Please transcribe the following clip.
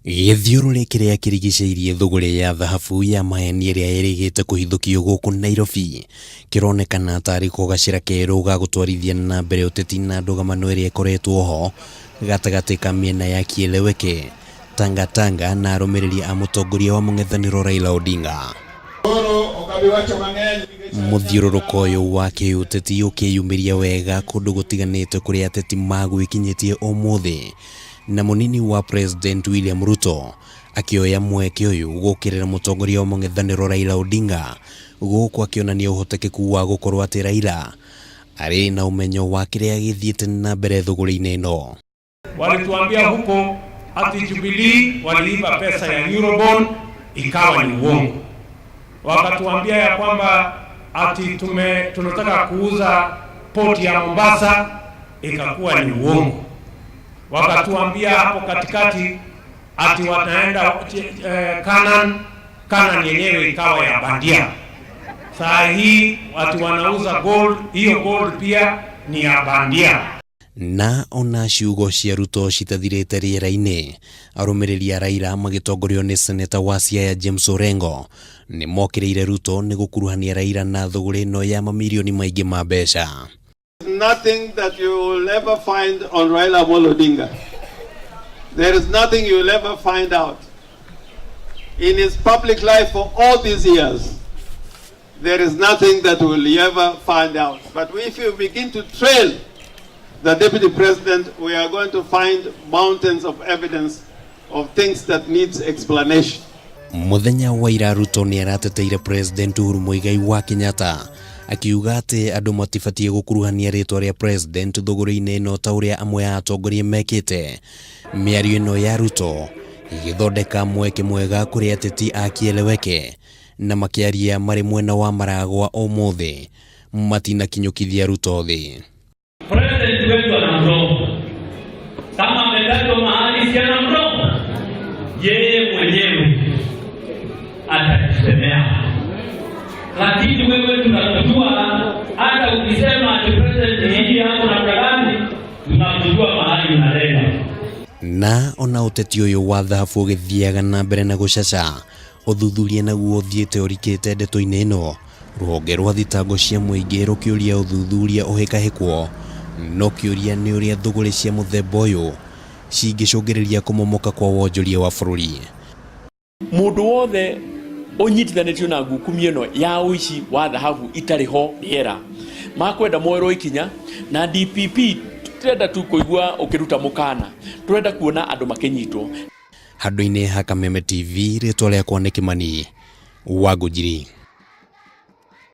Gĩthiũrũrĩ kĩrĩa kĩrigicĩirie thũgũrĩ ya thahabu ya maheni ĩrĩa ĩrĩgĩte kũhithũkio gũkũ Nairobi kĩronekana tarĩ ko gacĩra kerũ ga gũtwarithia na mbere ũteti na ndũgamano ĩrĩa ĩkoretwo ho gatagatĩ ka mĩena ya Kieleweke, Tanga Tanga na arũmĩrĩri a mũtongoria wa mũng'ethanĩro Raila Odinga. Mũthiũrũrũko ũyũ wa kĩũteti ũkĩyumĩria wega kũndũ gũtiganĩte kũrĩa ateti magwĩkinyĩtie ũmũthĩ na mũnini wa President William Ruto akĩoya mweke ũyũ gũkĩrĩra mũtongoria wa mũng'ethanĩro Raila Odinga gũkũ akĩonania ũhotekeku wa gũkorwo atĩ Raila arĩ na ũmenyo wa kĩrĩa gĩthiĩte na mbere thũgũrĩ-inĩ ĩno. Walituambia huko ati Jubilee waliiba pesa ya Eurobond, ikawa ni uongo. Wakatuambia ya kwamba ati tunataka kuuza port ya Mombasa, ikakuwa ni uongo. Wakatuambia hapo katikati ati wataenda Canaan, Canaan yenyewe ikawa ya bandia. Saa hii ati wanauza gold, hiyo gold pia ni ya bandia. Na ona ciugo cia Ruto citathirĩte rĩera-inĩ, arũmĩrĩri a Raila magĩtongorio nĩ seneta wa Siaya James Orengo nĩ mokĩrĩire Ruto nĩ gũkuruhania Raila na thũgũrĩ ĩno ya mamirioni maingĩ ma mbeca. Nothing that you will ever find on Raila Amolo Odinga. There is nothing you will ever find out. In his public life for all these years, there is nothing that you will ever find out. But if you begin to trail the deputy president, we are going to find mountains of evidence of things that needs explanation. Mũthenya wa ira Ruto nĩ arateteire President Uhuru Muigai wa Kenyatta akiuga atĩ andũ matibatiĩ gũkuruhania rĩtwa rĩa president thũgũrĩ-inĩ ĩno ta ũrĩa amwe a atongoria mekĩte. Mĩario ĩno ya Ruto ĩgĩthondeka mweke mwega kũrĩ ateti a Kieleweke na makĩaria marĩ mwena wa Maragwa ũmũthĩ matinakinyũkithia Ruto thĩ. President wetu ana mdomo, kama ametajwa mahali si ana mdomo, yeye mwenyewe atajisemea. Lakini wewe tunakujua, hata ukisema ati president hii hapo namna gani, tunakujua mahali unalenga. Na ona ũteti ũyũ wa thahabu ũgĩthiaga na mbere na gũcaca, ũthuthuria naguo ũthiĩte ũrikĩte ndeto-inĩ ĩno, rũhonge rwa thitango cia mũingĩ rũkĩũria ũthuthuria ũhĩkahĩkwo, no kĩũria nĩ ũrĩa thũgũrĩ cia mũthemba ũyũ cingĩcũngĩrĩria kũmomoka kwa wonjoria wa bũrũri. Mũndũ wothe ũnyitithanĩtio na ngukumi ĩno ya ũici wa thahabu itarĩ ho rĩera makwenda moerwo ikinya na DPP. Tũtirenda tu kũigua ũkĩruta mũkana, tũrenda kuona andũ makĩnyitwo. Handũ-inĩ ha Kameme TV, rĩtwa rĩakwa nĩ Kĩmani wa Ngũnjiri.